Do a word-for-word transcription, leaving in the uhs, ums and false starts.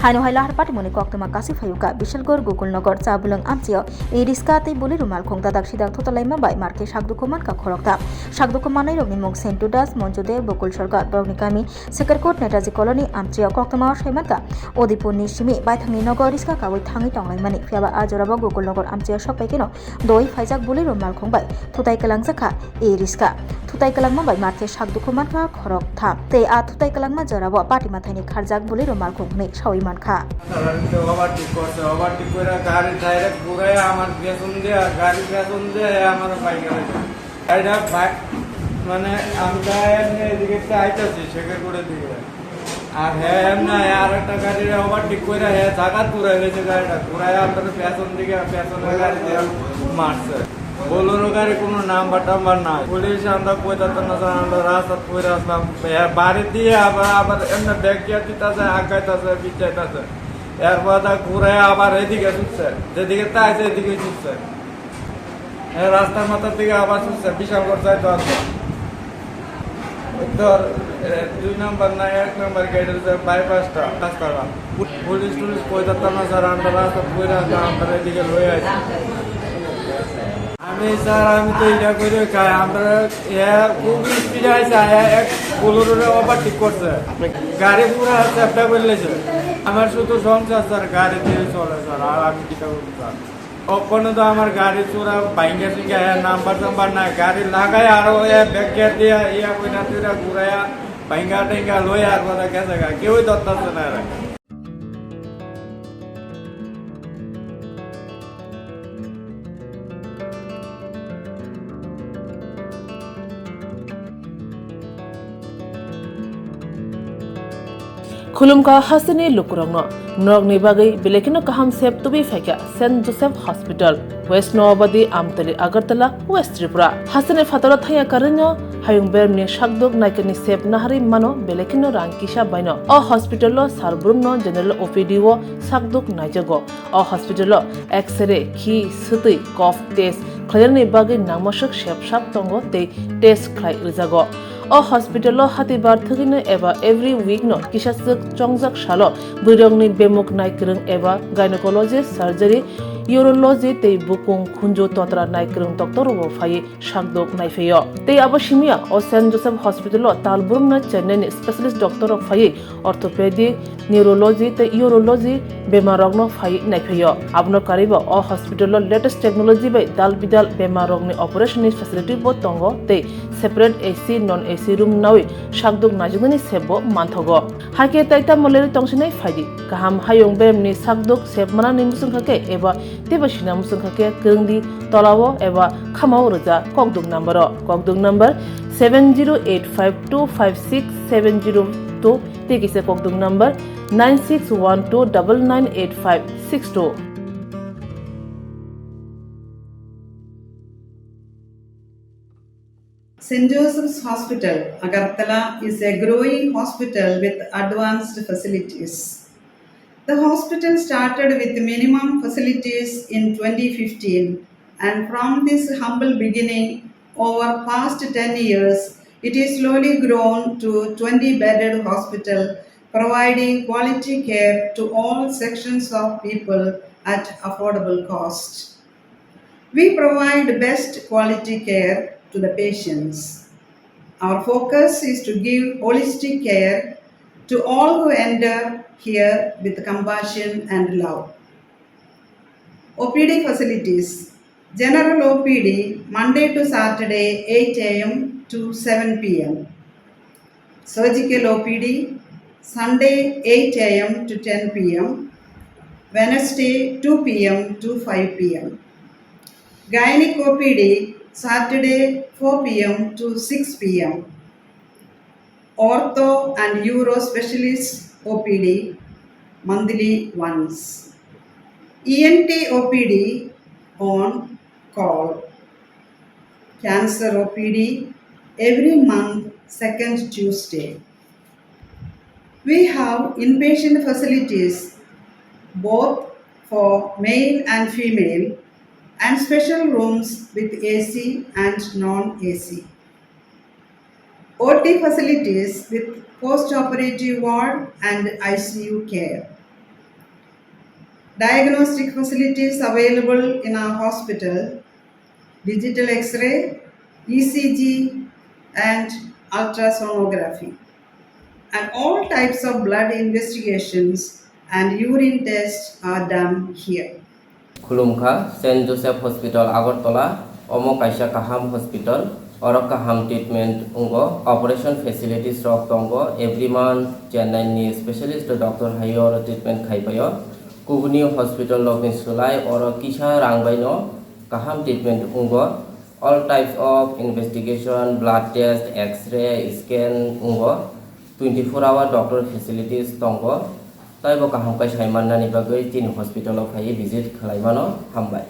Haino hai lahar patimoni koktwma kasui phaiwkha Bishalgarh Gokulnagar Chabwlwng amchio e-riska tei Bolero malkhung dadak sidak thutalaima bai markhe sakdukhu mankha khoroktham. Sakdukhu mannairokni mung Sentu Das, Monju Deb, Bokul Sarkar, borokni kami Sekerkot Netaji Colony amchio koktwmao saimankha Odipurni simi baithangni nogo riska kaui thangwi tonglaimani. Phiyaba a jorao Gokulnagar amchio sokphaikeno doi phaijak Bolero malkhung bai thutai kwlangjak kha e-riska. Thutai kwlangma bai markhe sakdukhu mankha khoroktham. Tei a thutai kwlangma jorao party mathaini kharjak Bolero malkhung hwnwi saui mankha. Overtake করছে, overtake করে গাড়ি direct ঘুরে আমার পেছন দিয়ে, গাড়ির পেছন দিয়ে আমার বাইকে। এটা বাইক, মানে, আমরা এমনি এদিকে একটা আইতাছি, শেখের করে দিকে। আর হ্যাঁ, এমনি আর একটা গাড়ি ওভারটেক করে হ্যাঁ, জায়গা ঘুরে হয়েছে গাড়িটা, ঘুরায় আপনার পেছন দিকে, পেছনের গাড়ি দিয়ে মারছে। বোলেরো গাড়ি কোনো নাম্বার টাম্বার নাই। পুলিশ আমরা কইতাম না, স্যার, আমরা রাস্তা কই আসলাম। হ্যাঁ, বাড়ি দিয়ে আবার, আবার এমনি ব্যাগ গিয়ে দিতেছে, আগাইতেছে, পিছাইতেছে। এরপর তা ঘুরে আবার এদিকে ছুটছে, যেদিকে তাইছে এদিকে ছুটছে। এ, রাস্তার মাথার দিকে আবার ছুটছে, বিশালগড় যাইতো আছে। উত্তর, এ, দুই নম্বর না এক নম্বর গেটের যে বাইপাসটা, রাস্তাটা। পু-, পুলিশ টুলিশ কই যাতাম না, স্যার, আমরা রাস্তা কই রাখলাম, আমরা এদিকে লয়ে আছি। আমি, স্যার, আমি তো এটা করে খাই, আমরা, এ, খুব স্পিডে আছে, এ, এক বোলেরোরে ওভারটেক করছে। গাড়ি পুরো চ্যাপ্টা করে লেছে। আমার শুধু সংসার, স্যার, গাড়ি দিয়ে চলে, স্যার, আর আমি কিটা করবো, স্যার? ওখানে তো আমার গাড়ি চূড়া ভাঙ্গা চিঙ্গা, এ, নাম্বার টাম্বার নাই। গাড়ি লাগাই আরো, এ, ব্যাগ গিয়ার দিয়ে, ইয়া, কইরা টুইরা ঘুরাইয়া, ভাঙ্গা টাঙ্গা লই আর বোধহয় গেছে গা। কেউই ধরতেছে না এরা। Khulumkha hasteni lukurokno, norokni bagwi belai kheno kaham sep tubui phaikha Saint Joseph Hospital, West Noabadi, Amtali, Agartala, West Tripura. Hasteni phataro thangya karwino hayung beremni sakduk naikani sep naharwi mano belai kheno rang kisa baino. O hospital-o sar brumno general O P D-o sakduk naijago. O hospital-o X-ray, khi, swtwi, cough test khlainani bagwi nangmaswk sep sap tongo tei test khlai rwjago. O hospital-o hatibar thwgwino eba every week-no kisaswk chongjak salo bwrwirokni bemuk naikwrwng eba gynecology, surgery, urology tei bukung khunju totra naikwrwng doctor-rokbo phaiwi sakdok naiphaio. Tei abo simiya o Saint Joseph Hospital-o tal brumno Chennai-ni specialist doctor-rok phaiwi orthopedic, neurology tei urology bemarrokno phaiwi naiphaio. Abono karwibo o hospital-o latest technology bai dal bidal bemarrokni operation-ni facility-bo tongo tei separate A C, non A C room nawi sakdok naijaknani sebbo manthogo. Hakhe tai tamo lerwi tongsinai phaidi. Kaham hayung beremni sakdok sep manani muchungkha khe eba teibo sina muchungkha khe kwrwngdi tolao eba khamao rwja kokduk number-o. Kokduk number seven zero eight five two five six seven zero two tei kisa kokduk number nine six one two double nine eight five six two. Saint Joseph's Hospital, Agartala is a growing hospital with advanced facilities. The hospital started with minimum facilities in twenty fifteen, and from this humble beginning, over past ten years, it is slowly grown to twenty bedded hospital, providing quality care to all sections of people at affordable cost. We provide best quality care to the patients. Our focus is to give holistic care to all who enter here with compassion and love. O P D facilities. General O P D, Monday to Saturday, eight A M to seven P M. Surgical O P D, Sunday, eight A M to ten P M, Wednesday, two P M to five P M. Gynec O P D, Saturday, four P M to six P M. Ortho and Uro Specialist O P D, monthly once. E N T O P D on call. Cancer O P D every month, second Tuesday. We have inpatient facilities both for male and female and special rooms with A C and non-A C. O T facilities with post-operative ward and I C U care. Diagnostic facilities available in our hospital: digital X-ray, E C G, and ultrasonography, and all types of blood investigations and urine tests are done here. Khulumkha, Saint Joseph Hospital, Agartala. Omo kaisa kaham hospital. Oro kaham treatment wngo, operation facilities rok tongo. Every month Chennai ni specialist doctor hai oro treatment khai paio. Kubuni hospital rok ni slai oro kisa rang bai no kaham treatment wngo. All types of investigation, blood test, X-ray, scan wngo. Twenty four hour doctor facilities tongo. Taibo kaham khe sai mannani bagwi chini hospital o phaiwi visit khlai mano. Hambai.